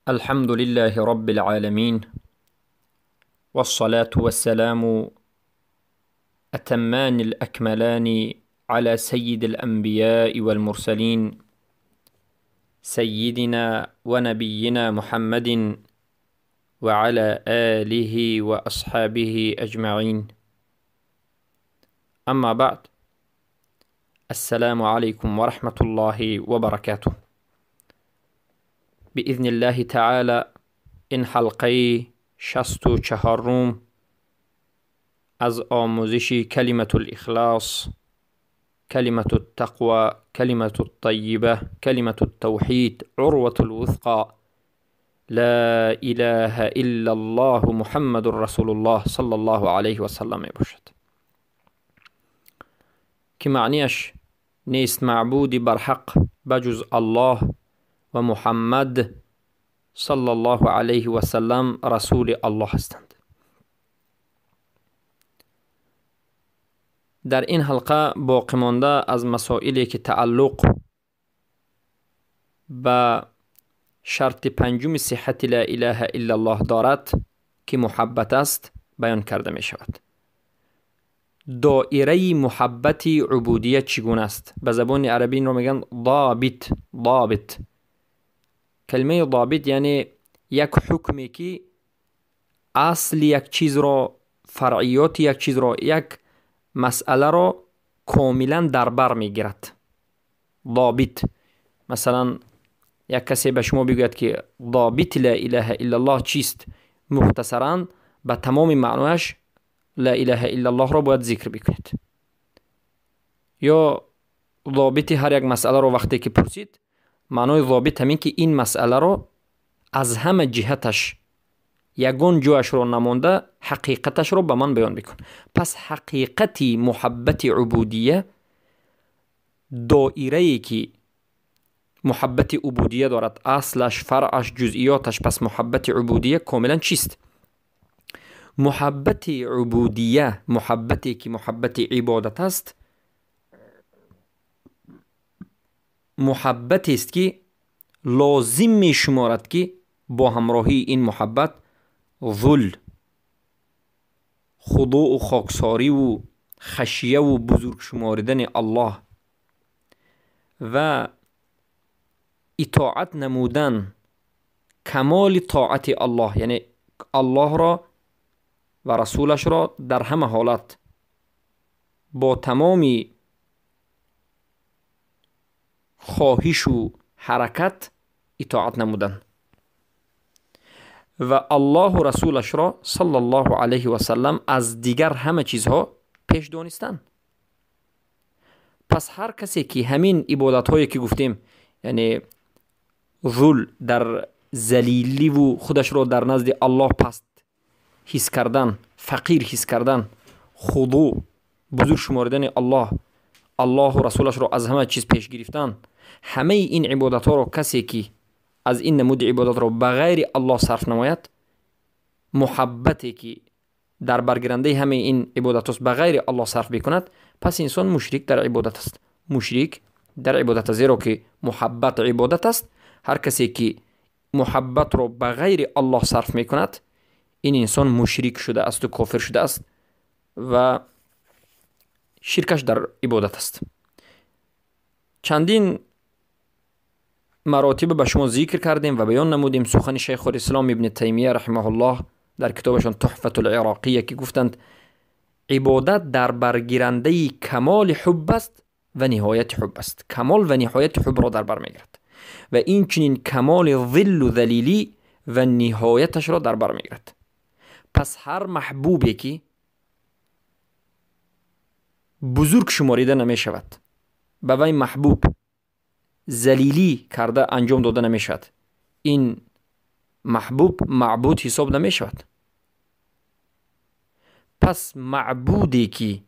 الحمد لله رب العالمين، والصلاة والسلام أتمان الأكملان على سيد الأنبياء والمرسلين، سيدنا ونبينا محمد وعلى آله وأصحابه أجمعين. أما بعد، السلام عليكم ورحمة الله وبركاته. بإذن الله تعالى این حلقه 64 از آموزش کلمة الإخلاص، کلمة التقوى، کلمة الطیبة، کلمة التوحید، عروة الوثقى، لا اله الا الله محمد رسول الله صلی الله علیه و سلم می باشد که معنیش نیست معبودی برحق بجز الله و محمد صلی الله علیه و سلم رسول الله هستند. در این حلقه باقی مانده از مسائلی که تعلق به شرط پنجم صحت لا اله الا الله دارد که محبت است بیان کرده می شود. دایره محبت عبودیت چگونه است؟ به زبان عربی این رو میگن ضابط. ضابط، کلمه ضابط یعنی یک حکمی که اصل یک چیز را، فرعیات یک چیز را، یک مسئله را کاملا در بر میگیرد. ضابط، مثلا یک کسی به شما بگوید که ضابط لا اله الا الله چیست، مختصرا به تمام معنایش لا اله الا الله را باید ذکر بکنید. یا ضابط هر یک مسئله را وقتی که پرسید، معنای ضابط همین که این مسئله را از همه جهتش یگان جایش را نمانده حقیقتش را به من بیان بکن. پس حقیقت محبت عبودیه، دایره که محبت عبودیه دارد، اصلش، فرعش، جزئیاتش، پس محبت عبودیه کاملا چیست؟ محبت عبودیه، محبتی که محبت عبادت است، محبتی است که لازم می شمارد که با همراهی این محبت ذل، خضوع و خاکساری و خشیه و بزرگ شماردن الله و اطاعت نمودن، کمال طاعت الله، یعنی الله را و رسولش را در همه حالت با تمام خواهش و حرکت اطاعت نمودن و الله و رسولش را صلی الله علیه و سلم از دیگر همه چیزها پیش دانستن. پس هر کسی که همین عبادت هایی که گفتیم، یعنی ذل در ذلیلی و خودش را در نزد الله پست حس کردن، فقیر حس کردن، خضوع، بزرگ شماردن الله، الله و رسولش را از همه چیز پیش گرفتن، همه این عبادت ها را کسی که از این نمود عبادت را به غیر الله صرف نماید، محبتی که در برگیرنده همه این عبادت است به غیر الله صرف بکند، پس انسان مشرک در عبادت است. مشرک در عبادت است، زیرا که محبت عبادت است. هر کسی که محبت را به غیر الله صرف میکند، این انسان مشرک شده است و کافر شده است و شرکش در عبادت است. چندین مراتب به شما ذکر کردیم و بیان نمودیم سخن شیخ الاسلام ابن تیمیه رحمه الله در کتابشان تحفة العراقیه که گفتند عبادت در برگیرنده کمال حب است و نهایت حب است. کمال و نهایت حب را در بر میگیرد و این چنین کمال ذل و ذلیلی و نهایتش را در بر میگیرد. پس هر محبوبی که بزرگ شماریده نمی شود، به وی محبوب ذلیلی کرده انجام داده نمی شود، این محبوب معبود حساب نمی شود. پس معبودی که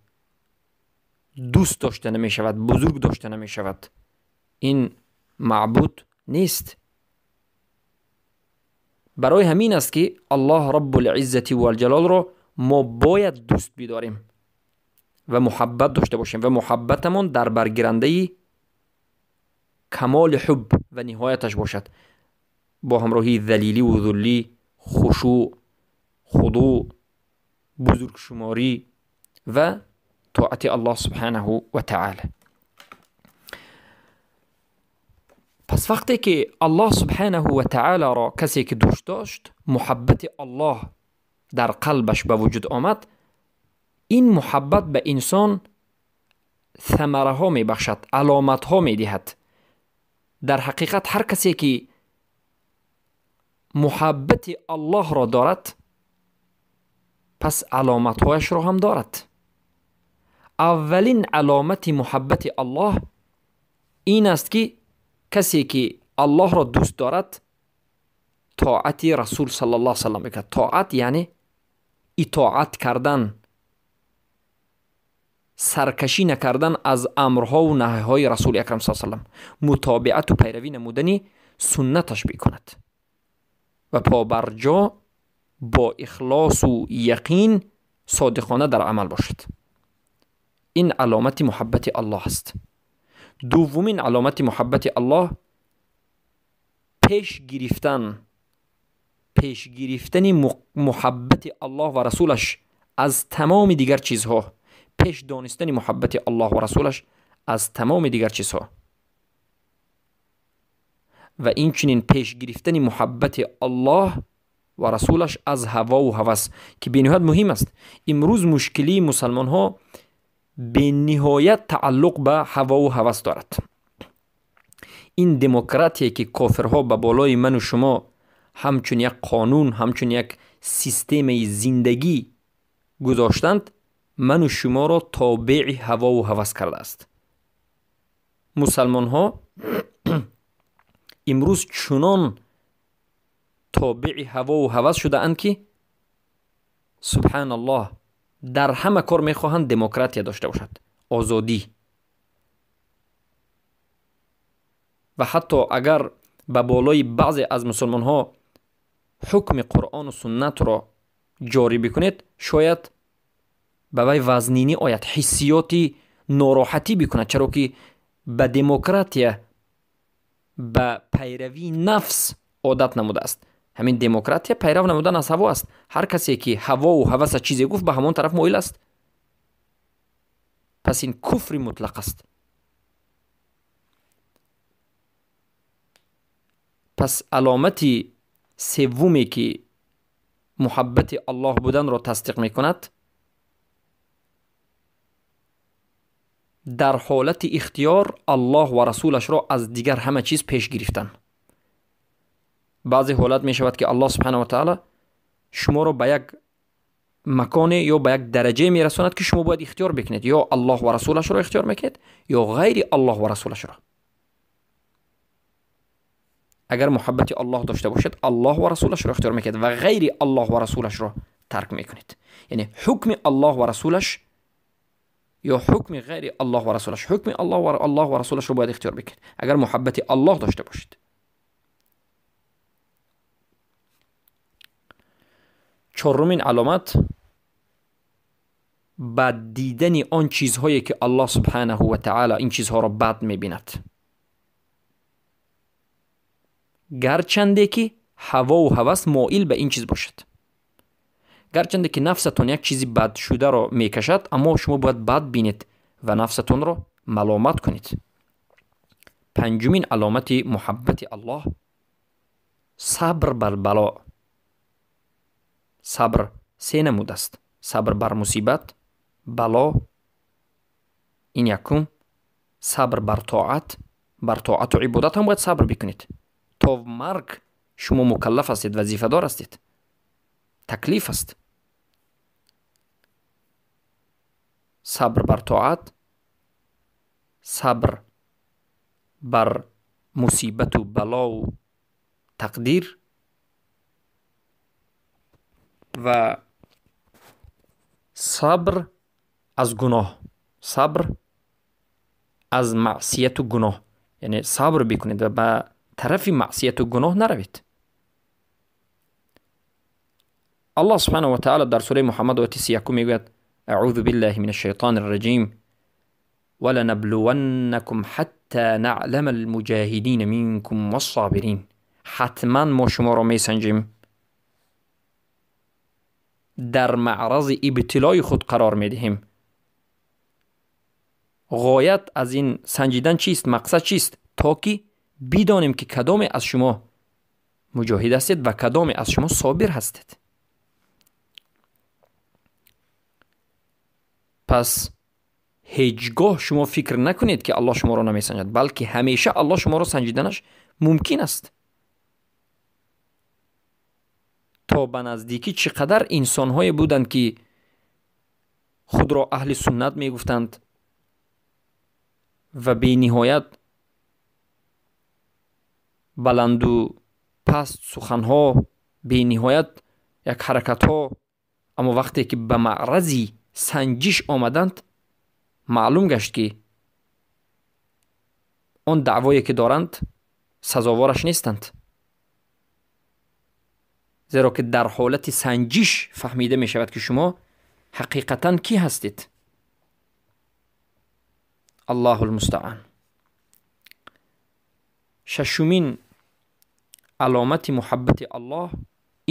دوست داشته نمی شود، بزرگ داشته نمی شود، این معبود نیست. برای همین است که الله رب العزة والجلال را ما باید دوست بداریم و محبت داشته باشیم و محبتمان در برگیرنده کمال حب و نهایتش باشد. бо ҳамроҳии залиливу зуллӣ, хушӯъ, худӯъ, бузургшуморӣ ва тоати Аллоҳ субҳанаҳу ва таъала. Пас вақте ки Аллоҳ субҳанаҳу ва таъаларо касе ки дӯст дошт, муҳаббати Аллоҳ дар қалбаш ба вуҷуд омад, ин муҳаббат ба инсон самараҳо мебахшад, аломатҳо медиҳад. Дар ҳақиқат ҳар касе ки муҳаббати Аллоҳро дорад, пас аломатҳояшро ҳам дорад. Аввалин аломати муҳаббати Аллоҳ ин аст, ки касе ки Аллоҳро дӯст дорад, тоати Расул саллаллоҳу алайҳи васаллам мекунад. Тоат яъне итоат кардан, саркашӣ накардан аз амрҳову наҳйҳои Расули акрам саллаллоҳу алайҳи васаллам, мутобиату пайравӣ намудани суннаташ бикунад ва побарҷо бо ихлосу яқин содиқона дар амал бошад. Ин аломати муҳаббати Аллоҳ аст. Дуввумин аломати муҳаббати Аллоҳ пеш гирифтани муҳаббати Аллоҳ ва расулаш аз тамоми дигар чизҳо, пеш донистани муҳаббати Аллоҳ ва расулаш аз тамоми дигар чизҳо ва инчунин пеш гирифтани муҳаббати Аллоҳ ва расулаш аз ҳавову ҳавас, ки бениҳоят муҳим аст. Имрӯз мушкилии мусалмонҳо бениҳоят тааллуқ ба ҳавову ҳавас дорад. Ин демократие ки кофирҳо ба болои ману шумо ҳамчун як қонун, ҳамчун як системаи зиндагӣ гузоштанд, ману шуморо тобеи ҳавову ҳавас кардааст. Мусалмонҳо имрӯз чунон тобеи ҳавову ҳавас шудаанд, ки субҳаналлоҳ, дар ҳама кор мехоҳанд демократия дошта бошад, озодӣ. Ва ҳатто агар ба болои баъзе аз мусулмонҳо ҳукми Қуръону суннатро ҷорӣ бикунед, шояд ба вай вазнинӣ ояд, ҳиссиёти нороҳатӣ бикунад, чаро ки ба демократия, ба пайравии нафс одат намудааст. Ҳамин демократия пайрав намудан аз ҳаво аст. Ҳар касе ки ҳавову ҳаваса чизе гуфт, ба ҳамон тараф моил аст. Пас ин куфри мутлақ аст. Пас аломати севуме ки муҳаббати Аллоҳ буданро тасдиқ мекунад, дар ҳолати ихтиёр Аллоҳ ва расулашро аз дигар ҳама чиз пеш гирифтан. Баъзе ҳолат мешавад, ки Аллоҳ субҳанаҳу ва таъала шуморо ба як маконе ё ба як дараҷае мерасонад, ки шумо бояд ихтиёр бикунед, ё Аллоҳ ва расулашро ихтиёр мекунед, ё ғайри Аллоҳ ва расулашро. Агар муҳаббати Аллоҳ дошта бошед, Аллоҳ ва расулашро ихтиёр мекунед ва ғайри Аллоҳ ва расулашро тарк мекунед. Яъне ҳукми Аллоҳ ва расулаш ё ҳукми ғайри Аллоҳ ва расулаш, ҳукми Аллоҳ ва расулашро бояд ихтиёр бикунед, агар муҳаббати Аллоҳ дошта бошед. Чорумин аломат бад дидани он чизҳое ки Аллоҳ субҳанаҳу ва таъала ин чизҳоро бад мебинад, гарчанде ки ҳавову ҳавас моил ба ин чиз бошад. Гарчанде ки нафсатон як чизи бадшударо мекашад, аммо шумо бояд бад бинед ва нафсатонро маломат кунед. Панҷумин аломати муҳаббати Аллоҳ сабр бар бало. Сабр се намуд аст: сабр бар мусибат, бало, ин якум, сабр бар тоат, бар тоату ибодат ҳам бояд сабр бикунед. То марг шумо мукаллаф ҳастед, вазифадор ҳастед, таклиф аст. Сабр бар тоат, сабр бар мусибату балову тақдир ва сабр аз гуноҳ, сабр аз маъсияту гуноҳ. Яъне сабр бикунед ва ба тарафи маъсияту гуноҳ наравед. Аллоҳ субҳанаҳу ва таъала дар сураи Муҳаммад ояти 31 мегӯяд: аъузу биллаҳи мина шайтони раҷим валанаблуваннакум ҳатта наълама алмуҷоҳидина минкум вассобирин. Ҳатман мо шуморо месанҷем, дар маърази ибтилои худ қарор медиҳем. Ғоят аз ин санҷидан чист? Мақсад чист? То ки бидонем ки кадоме аз шумо муҷоҳид ҳастед ва кадоме аз шумо собир ҳастед. Пас ҳеҷ гоҳ шумо фикр накунед ки Аллоҳ шуморо намесанҷад, балки ҳамеша Аллоҳ шуморо санҷиданаш мумкин аст. То ба наздикӣ чӣ қадар инсонҳое буданд ки худро аҳли суннат мегуфтанд ва бениҳоят баланду паст суханҳо, бениҳоят як ҳаракатҳо, аммо вақте ки ба маърази санҷиш омаданд, маълум гашт ки он даъвое ки доранд сазовораш нестанд, зеро ки дар ҳолати санҷиш фаҳмида мешавад ки шумо ҳақиқатан кӣ ҳастед. Аллоҳу алмустаъан. Шашумин аломати муҳаббати Аллоҳ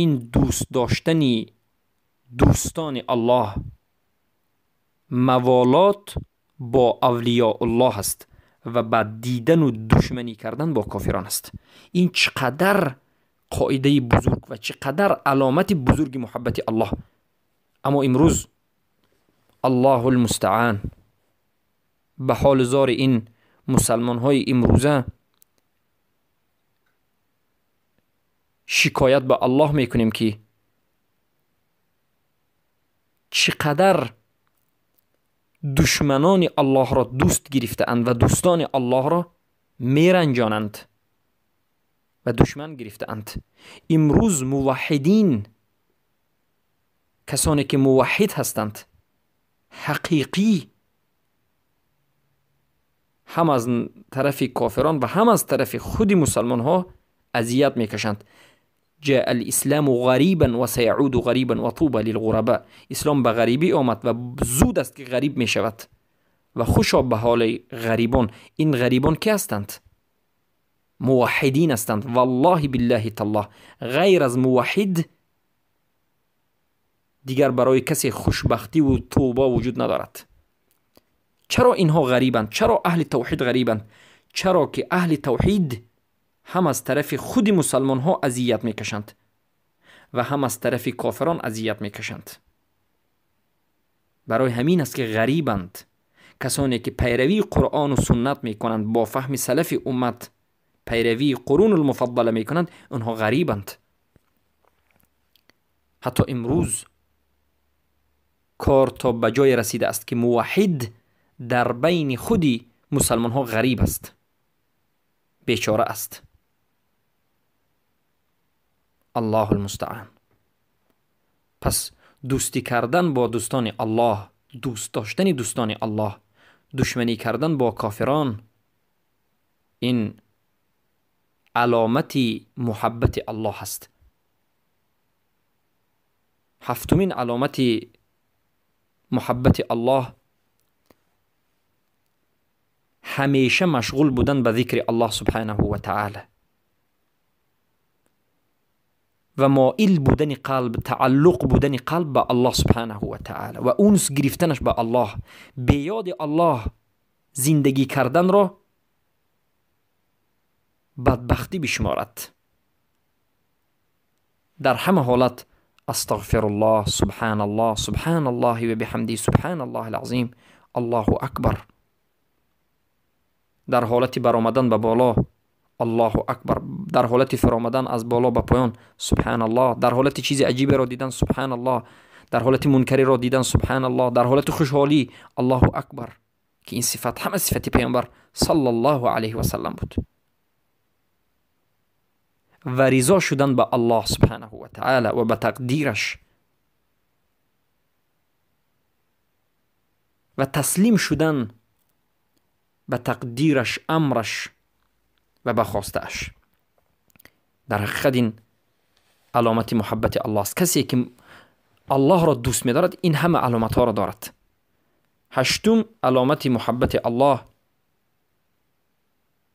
ин дӯст доштани дӯстони Аллоҳ, маволот бо авлиёуллоҳ аст ва бад дидану душманӣ кардан бо кофирон аст. Ин чӣ қадар қоидаи бузург ва чӣ қадар аломати бузурги муҳаббати Аллоҳ. Аммо имрӯз Аллоҳу алмустаъан ба ҳоли зори ин мусалмонҳои имрӯза шикоят ба Аллоҳ мекунем ки чӣ қадар душманони Аллоҳро дӯст гирифтаанд ва дӯстони Аллоҳро меранҷонанд ва душман гирифтаанд. Имрӯз муваҳҳидин, касоне ки муваҳҳид ҳастанд, ҳақиқӣ ҳам аз тарафи кофирон ва ҳам аз тарафи худи мусалмонҳо азият мекашанд. Ҷаа алислому ғарибан ва саяуду ғарибан ва туба лилғураба. Ислом ба ғарибӣ омад ва зуд аст ки ғариб мешавад ва хушо ба ҳоли ғарибон. Ин ғарибон ки ҳастанд? Муваҳҳидин ҳастанд. Валлоҳи биллаҳи таллоҳ, ғайр аз муваҳҳид дигар барои касе хушбахтиву тӯба вуҷуд надорад. Чаро инҳо ғарибанд? Чаро аҳли тавҳид ғарибанд? Чаро ки аҳли тавҳид ҳам аз тарафи худи мусалмонҳо азият мекашанд ва ҳам аз тарафи кофирон азият мекашанд. Барои ҳамин аст ки ғарибанд. Касоне ки пайравии Қуръону суннат мекунанд, бо фаҳми салафи уммат пайравии қурунул муфаддала мекунанд, онҳо ғарибанд. Ҳатто имрӯз кор то ба ҷое расидааст ки муваҳҳид дар байни худи мусалмонҳо ғариб аст, бечора аст. Аллоҳу алмустаъан. Пас дӯстӣ кардан бо дӯстони Аллоҳ, дӯст доштани дӯстони Аллоҳ, душманӣ кардан бо кофирон, ин аломати муҳаббати Аллоҳ аст. Ҳафтумин аломати муҳаббати Аллоҳ ҳамеша машғул будан ба зикри Аллоҳ субҳанаҳу ва таъала ва моил будани қалб, тааллуқ будани қалб ба Аллоҳ субҳанаҳу ва таъала ва унс гирифтанаш ба Аллоҳ. Беёди Аллоҳ зиндагӣ карданро бадбахтӣ бишуморад. Дар ҳама ҳолат астағфируллоҳ, субҳаналлоҳ, субҳаналлоҳи ва биҳамдиҳи, субҳаналлоҳил азим, Аллоҳу акбар. Дар ҳолати баромадан ба боло Аллоҳу акбар, дар ҳолати фаромадан аз боло ба поён субҳаналлоҳ, дар ҳолати чизи аҷиберо дидан субҳаналлоҳ, дар ҳолати мункариро дидан субҳаналлоҳ, дар ҳолати хушҳолӣ Аллоҳу акбар, ки ин сифат ҳама сифати паёмбар саллаллоҳу алайҳи васаллам буд. Ва ризо шудан ба Аллоҳ субҳанаҳу ва таъала ва ба тақдираш ва таслим шудан ба тақдираш, амраш ва ба хостааш. Дар ҳақиқат ин аломати муҳаббати Аллоҳ аст. Касе ки Аллоҳро дӯст медорад, ин ҳама аломатҳоро дорад. Ҳаштум аломати муҳаббати Аллоҳ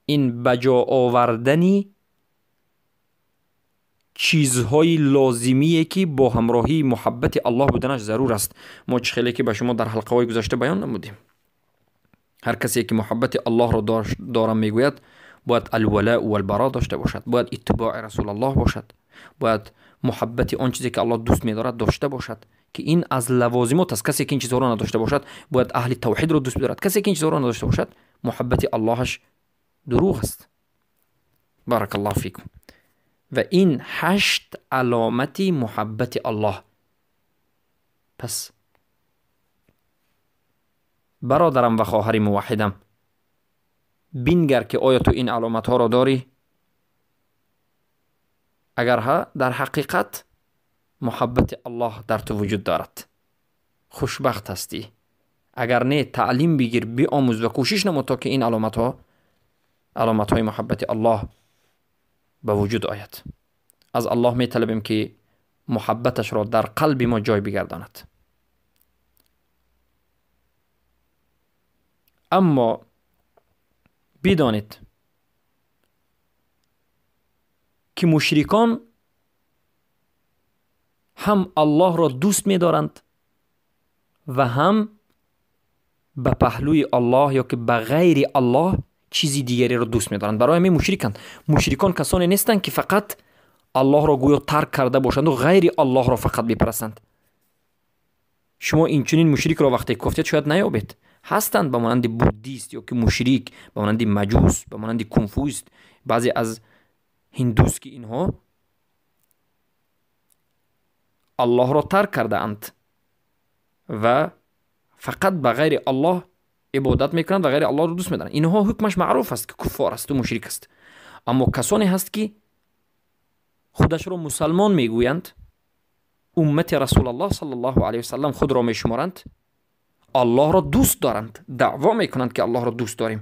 ин ба ҷо овардани Чизҳои лозимие ки бо ҳамроҳии муҳаббати Аллоҳ буданаш зарур аст. Мо чӣ хеле ки ба шумо дар ҳалқаҳои гузашта баён намудем. Ҳар касе ки муҳаббати Аллоҳро дорам мегӯяд, бояд алвалау валбаро дошта бошад, бояд иттибои Расулаллоҳ бошад, бояд муҳаббати он чизе ки Аллоҳ дӯст медорад дошта бошад, ки ин аз лавозимот аст. Касе ки ин чизҳоро надошта бошад, бояд аҳли тавҳидро дӯст бидорад. Касе ки ин чизҳоро надошта бошад, муҳаббати Аллоҳаш дурӯғ аст. Баракаллоҳу фикум. Ва ин 8 аломати муҳаббати Аллоҳ. Пас бародарам ва хоҳари муваҳҳидам, бингар ки оё ту ин аломатҳоро дорӣ? Агар ҳа, дар ҳақиқат муҳаббати Аллоҳ дар ту вуҷуд дорад, хушбахт ҳастӣ. Агар не, таълим бигир, биомӯз ва кӯшиш намо то ки ин аломатҳо аломатҳои муҳаббати Аллоҳ ба вуҷуд ояд. Аз Аллоҳ металабем ки муҳаббаташро дар қалби мо ҷой бигардонад. Аммо бидонед ки мушрикон ҳам Аллоҳро дӯст медоранд ва ҳам ба паҳлӯи Аллоҳ ё ки ба ғайри Аллоҳ чизи дигареро дӯст медоранд. Барои ҳамин мушриканд. Мушрикон касоне нестанд ки фақат Аллоҳро гӯё тарк карда бошанду ғайри Аллоҳро фақат бипарастанд. Шумо инчунин мушрикро вақте кофтед шояд наёбед. Ҳастанд ба монанди буддист ё ки мушрик, ба монанди маҷус, ба монанди кунфуист, баъзе аз ҳиндус ки инҳо Аллоҳро тарк кардаанд ва фақат ба ғайри Аллоҳ ибодат мекунанд ва ғайри Аллоҳро дӯст медоранд. Инҳо ҳукмаш маъруф аст ки куффор асту мушрик аст. Аммо касоне ҳаст ки худашро мусалмон мегӯянд, уммати Расулаллоҳ саллаллоҳу алайҳи васаллам худро мешуморанд, Аллоҳро дӯст доранд, даъво мекунанд ки Аллоҳро дӯст дорем,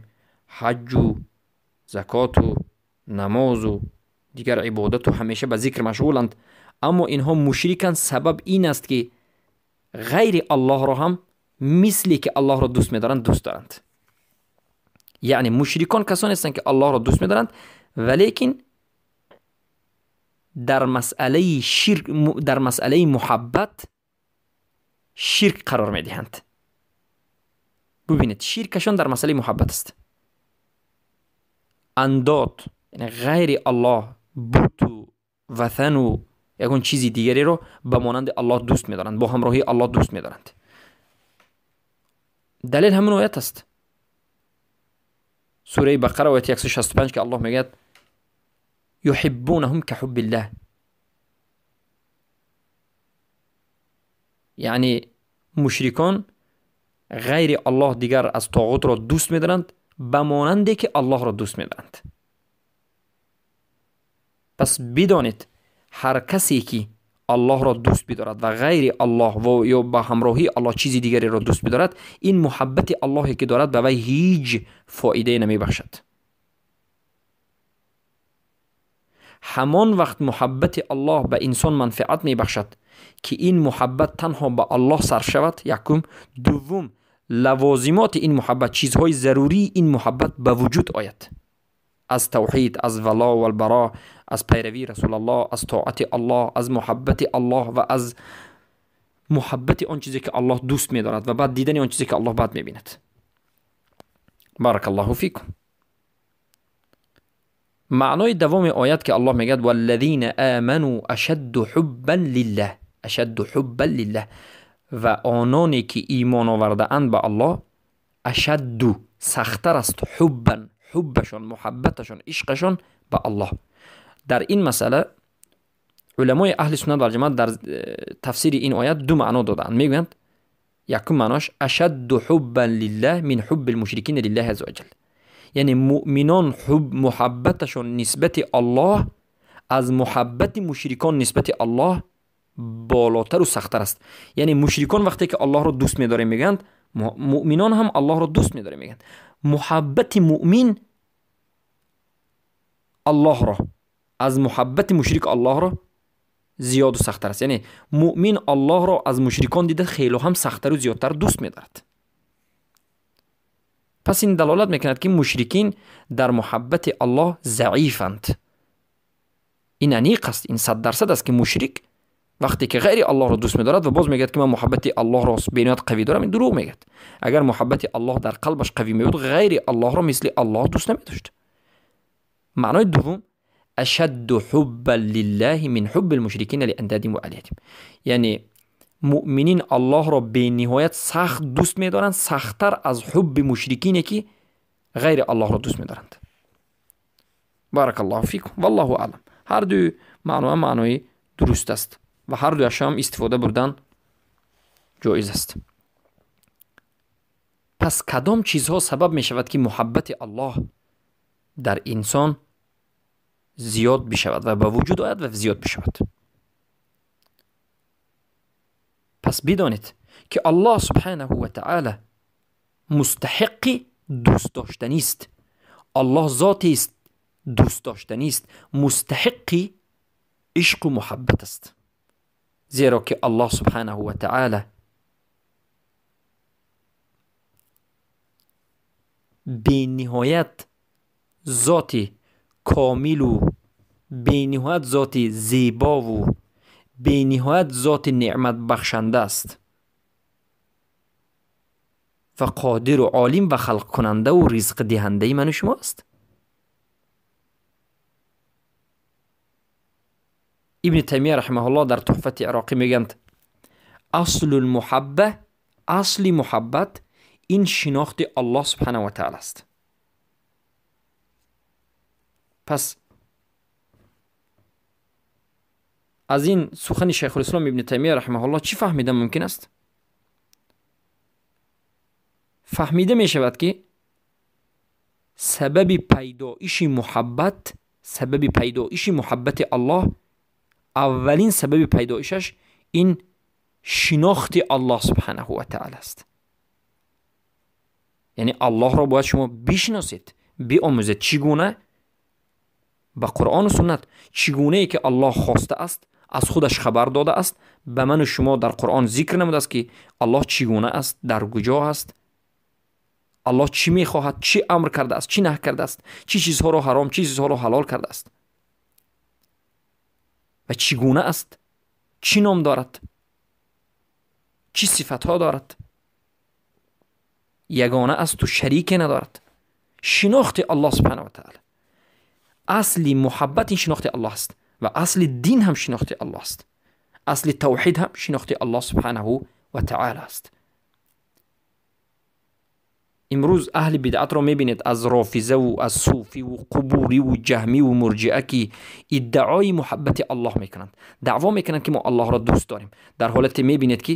ҳаҷҷу закоту намозу дигар ибодату ҳамеша ба зикр машғуланд. Аммо инҳо мушриканд. Сабаб ин аст ки ғайри Аллоҳро ҳам мисле ки Аллоҳро дӯст медоранд дӯст доранд. Яъне мушрикон касоне ҳастанд ки Аллоҳро дӯст медоранд, валекин дар масъалаи ширк, дар масъалаи муҳаббат ширк қарор медиҳанд. Бубинед, ширкашон дар масъалаи муҳаббат аст. Андод, яъне ғайри Аллоҳ, буту ватану ягон чизи дигареро ба монанди Аллоҳ дӯст медоранд, бо ҳамроҳии Аллоҳ дӯст медоранд. Далел ҳамин оят аст. Сураи Бақара ояти 165 ки Аллоҳ мегӯяд: юҳиббунаҳум каҳуббиллаҳ. Яъне мушрикон ғайри Аллоҳ дигар аз тоғутро дӯст медоранд ба монанде ки Аллоҳро дӯст медоранд. Пас бидонед ҳар касе ки Аллоҳро дӯст бидорад ва ғайри Аллоҳ ва ё ба ҳамроҳии Аллоҳ чизи дигареро дӯст бидорад, ин муҳаббати Аллоҳе ки дорад ба вай ҳеҷ фоидае намебахшад. Ҳамон вақт муҳаббати Аллоҳ ба инсон манфиат мебахшад ки ин муҳаббат танҳо ба Аллоҳ сарф шавад, якум. Дуввум, лавозимоти ин муҳаббат, чизҳои зарурии ин муҳаббат ба вуҷуд ояд. Аз тавҳид, аз вало валбаро, аз пайравии Расулаллоҳ, аз тоати Аллоҳ, аз муҳаббати Аллоҳ ва аз муҳаббати он чизе ки Аллоҳ дӯст медорад ва баъд дидани он чизе ки Аллоҳ бад мебинад. Баракаллоҳу фикум. Маънои давоми оят ки Аллоҳ мегӯяд: валлазина аману ашадду ҳуббан лиллаҳ, ашадду ҳуббан лиллаҳ, ва ононе ки имон овардаанд ба Аллоҳ, ашадду сахттар аст, ҳуббан, ҳуббашон, муҳаббаташон, ишқашон ба Аллоҳ. Дар ин масъала уламои аҳли суннат валҷамоат дар тафсири ин оят ду маъно додаанд. Мегӯянд якум маъноаш ашадду ҳуббан лиллаҳ мин ҳубби лмушрикина лиллаҳи азза ваҷал, яъне муъминон ҳуб муҳаббаташон нисбати Аллоҳ аз муҳаббати мушрикон нисбати Аллоҳ болотару сахттар аст. Яъне мушрикон вақте ки Аллоҳро дӯст медорем мегӯянд, муъминон ҳам Аллоҳро дӯст медорем мегӯянд. Муҳаббати муъмин Аллоҳро аз муҳаббати мушрик Аллоҳро зиёду сахттар аст. Яъне муъмин Аллоҳро аз мушрикон дида хело ҳам сахттару зиёдтар дӯст медорад. Пас ин далолат мекунад ки мушрикин дар муҳаббати Аллоҳ заифанд. Ин аниқ аст, ин 100% аст, ки мушрик вақте ки ғайри Аллоҳро дӯст медорад ва боз мегӯяд, ки ман муҳаббати Аллоҳро бениҳоят қавӣ дорам, ин дурӯғ мегӯяд. Агар муҳаббати Аллоҳ дар қалбаш қавӣ мебуд, ғайри Аллоҳро мисли Аллоҳ дӯст намедошт. Маънои дуввум ашадду ҳуббан лиллаҳи мин ҳубби лмушрикина лиандадим ва алиҳатим, яъне муъминин Аллоҳро бениҳоят сахт дӯст медоранд, сахттар аз ҳубби мушрикине, ки ғайри Аллоҳро дӯст медоранд. Баракаллоҳу фикум, валлоҳу аълам. Ҳар дуи маъно маънои дуруст аст ва ҳар дуяш ҳам истифода бурдан ҷоиз аст. Пас кадом чизҳо сабаб мешавад, ки муҳаббати Аллоҳ дар инсон зиёд бишавад ва ба вуҷуд ояд ва зиёд бишавад? Пас бидонед, ки Аллоҳ субҳанаҳу ва таъала мустаҳиқи дӯстдоштанист. Аллоҳ зотест дӯстдоштанист, мустаҳиқи ишқу муҳаббат аст. Зеро ки Аллоҳ субҳанаҳу ва таъала бениҳоят зоти комилу бениҳоят зоти зебову бениҳоят зоти неъматбахшанда аст ва қодиру олим ва халқкунандаву ризқдиҳандаи ману шумо аст. Ибни Таймия раҳимаҳуллоҳ дар Туҳфати Ироқӣ мегӯянд: аслул муҳабба, асли муҳаббат ин шинохти Аллоҳ субҳанаҳу ва таъала аст. Пас аз ин сухани Шайхулислом Ибни Таймия раҳимаҳуллоҳ чӣ фаҳмида мумкин аст? Фаҳмида мешавад, ки сабаби пайдоиши муҳаббат, сабаби пайдоиши муҳаббати Аллоҳ, аввалин сабаби пайдоишаш ин шинохти Аллоҳ субҳанаҳу ва таъала аст. Яъне Аллоҳро бояд шумо бишиносед, биомӯзед. Чӣ гуна? Ба Қуръону суннат. Чӣ гунае ки Аллоҳ хостааст, аз худаш хабар додааст, ба ману шумо дар Қуръон зикр намудааст, ки Аллоҳ чӣ гуна аст, дар куҷо аст, Аллоҳ чӣ мехоҳад, чӣ амр кардааст, чӣ наҳ кардааст, чӣ чизҳоро ҳаром, чӣ чизҳоро ҳалол кардааст ва чӣ гуна аст, чӣ ном дорад, чӣ сифатҳо дорад, ягона асту шарике надорад. Шинохти Аллоҳ субҳанаҳу ва таъала. Асли муҳаббат ин шинохти Аллоҳ аст ва асли дин ҳам шинохти Аллоҳ аст. Асли тавҳид ҳам шинохти Аллоҳ субҳанаҳу ва таъала аст. Имрӯз аҳли бидъатро мебинед аз рофизаву аз суфиву қубуриву ҷаҳмиву мурҷиа, ки иддаои муҳаббати Аллоҳ мекунанд, даъво мекунанд, ки мо Аллоҳро дӯст дорем. Дар ҳолате мебинед, ки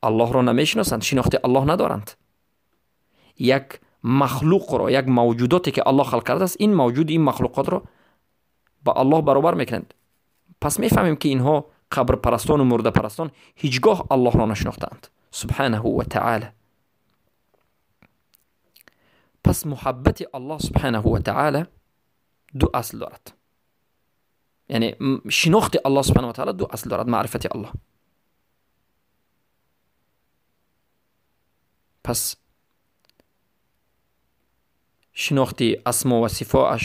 Аллоҳро намешиносанд, шинохти Аллоҳ надоранд. Як махлуқро, як мавҷудоте ки Аллоҳ халқ кардааст, ин мавҷуд, ин махлуқотро ба Аллоҳ баробар мекунанд. Пас мефаҳмем, ки инҳо қабрпарастону мурдапарастон ҳеҷ гоҳ Аллоҳро нашинохтаанд субҳанаҳу ва таъала. Пас муҳаббати Аллоҳ субҳанаҳу ва таъала ду асл дорад. Яъне шинохти Аллоҳ субҳанаҳу ва таъала ду асл дорад, маърифати Аллоҳ. Пас шинохти асмо ва сифоаш,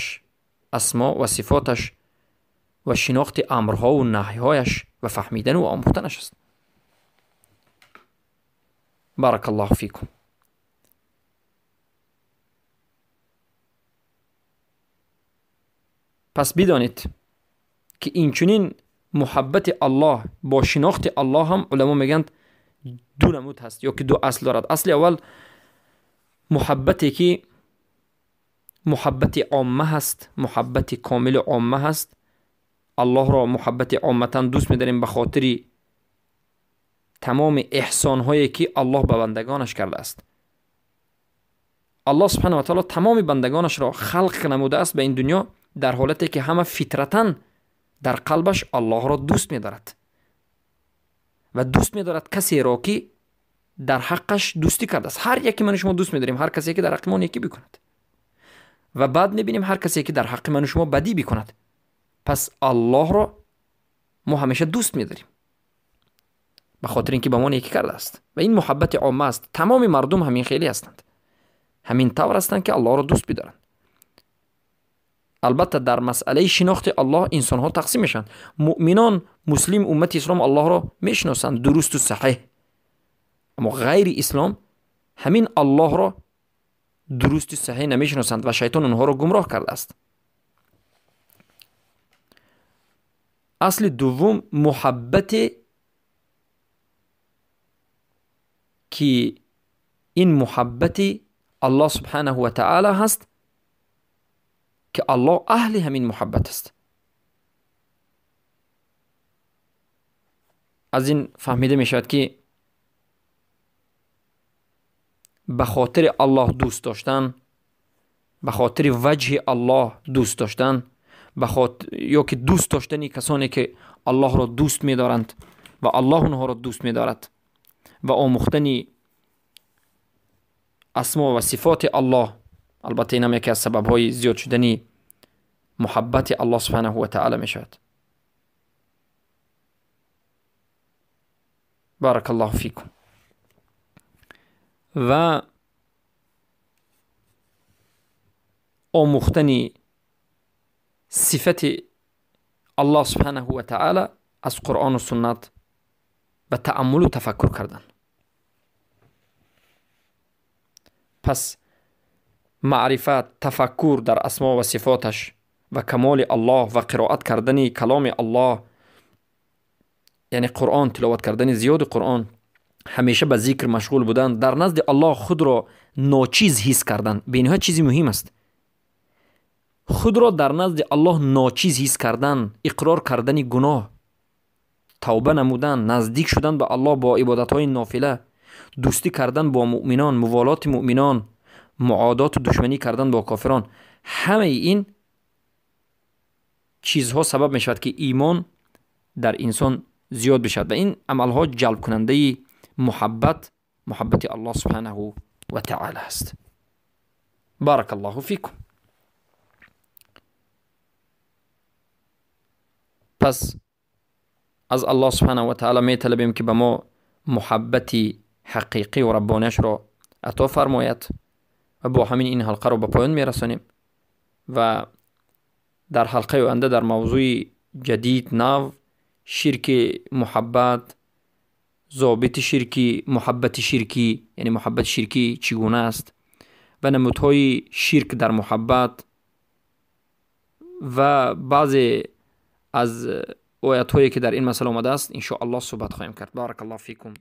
асмо ва сифоташ ва шинохти амрҳову наҳйҳояш ва фаҳмидану омӯхтанаш аст. Баракаллоҳу фикум. Пас бидонед, ки инчунин муҳаббати Аллоҳ бо шинохти Аллоҳ ҳам уламо мегӯянд ду намуд ҳаст ё ки ду асл дорад. Асли аввал муҳаббате, ки муҳаббати омма ҳаст, муҳаббати комили омма ҳаст. Аллоҳро муҳаббати омматан дӯст медорем ба хотири тамоми эҳсонҳое, ки Аллоҳ ба бандагонаш кардааст. Аллоҳ субҳанаҳу ва таъала тамоми бандагонашро халқ намудааст ба ин дунё дар ҳолате ки ҳама фитратан дар қалбаш Аллоҳро дӯст медорад ва дӯст медорад касеро, ки дар ҳаққаш дӯстӣ кардааст. Ҳар яке ману шумо дӯст медорем ҳар касе, ки дар ҳаққи мо некӣ бикунад, ва баъд мебинем ҳар касе, ки дар ҳаққи ману шумо бадӣ бикунад. Пас Аллоҳро мо ҳамеша дӯст медорем ба хотири ин ки ба мо некӣ кардааст ва ин муҳаббати омма аст. Тамоми мардум ҳамин хеле ҳастанд, ҳамин тавр ҳастанд, ки Аллоҳро дӯст бидоранд. Албатта дар масъалаи шинохти Аллоҳ инсонҳо тақсим мешаванд. Муъминон, муслим, уммати ислом Аллоҳро мешиносанд дурусту саҳеҳ, аммо ғайри ислом ҳамин Аллоҳро дурусту саҳеҳ намешиносанд ва шайтон онҳоро гумроҳ кардааст. Асли дуввум муҳаббате ки ин муҳаббати Аллоҳ субҳанаҳу ва таъала ҳаст, ки Аллоҳ аҳли ҳамин муҳаббат аст. Аз ин фаҳмида мешавад, ки ба хотири Аллоҳ дӯст доштан, ба хотири ваҷҳи Аллоҳ дӯст доштан, ё ки дӯст доштани касоне ки Аллоҳро дӯст медоранд ва Аллоҳ онҳоро дӯст медорад ва омӯхтани асмо ва сифоти Аллоҳ, албатта ин ҳам яке аз сабабҳои зиёд шудани муҳаббати Аллоҳ субҳанаҳу ва таъала мешавад. Баракаллоҳу фикум. Ва омӯхтани сифати Аллоҳ субҳанаҳу ва таъала аз Қуръону суннат ва тааммулу тафаккур кардан. Пас маърифат, тафаккур дар асмо ва сифоташ ва камоли Аллоҳ ва қироат кардани каломи Аллоҳ, яъне Қуръон, тиловат кардани зиёди Қуръон, ҳамеша ба зикр машғул будан, дар назди Аллоҳ худро ночиз ҳис кардан бениҳоят чизи муҳим аст. Худро дар назди Аллоҳ ночиз ҳис кардан, иқрор кардани гуноҳ, тавба намудан, наздик шудан ба Аллоҳ бо ибодатҳои нофила, дӯстӣ кардан бо муъминон, муволоти муъминон, муодоту душманӣ кардан бо кофирон, ҳамаи ин чизҳо сабаб мешавад, ки имон дар инсон зиёд бишавад ва ин амалҳо ҷалбкунандаи муҳаббати Аллоҳ субҳанаҳу ва таъала аст. Баракаллоҳу фикум. Пас аз Аллоҳ субҳанаҳу ва таъала металабем, ки ба мо муҳаббати ҳақиқӣ ва раббонияшро ато фармояд ва бо ҳамин ин ҳалқаро ба поён мерасонем ва дар ҳалқаи оянда дар мавзӯи ҷадид, нав, ширки муҳаббат, зобити ширкӣ, муҳаббати ширкӣ, яъне муҳаббати ширкӣ чӣ гуна аст ва намудҳои ширк дар муҳаббат ва баъзе аз оятҳое ки дар ин масъала омадааст, иншоаллоҳ суҳбат хоҳем кард. Баракаллоҳу фикум.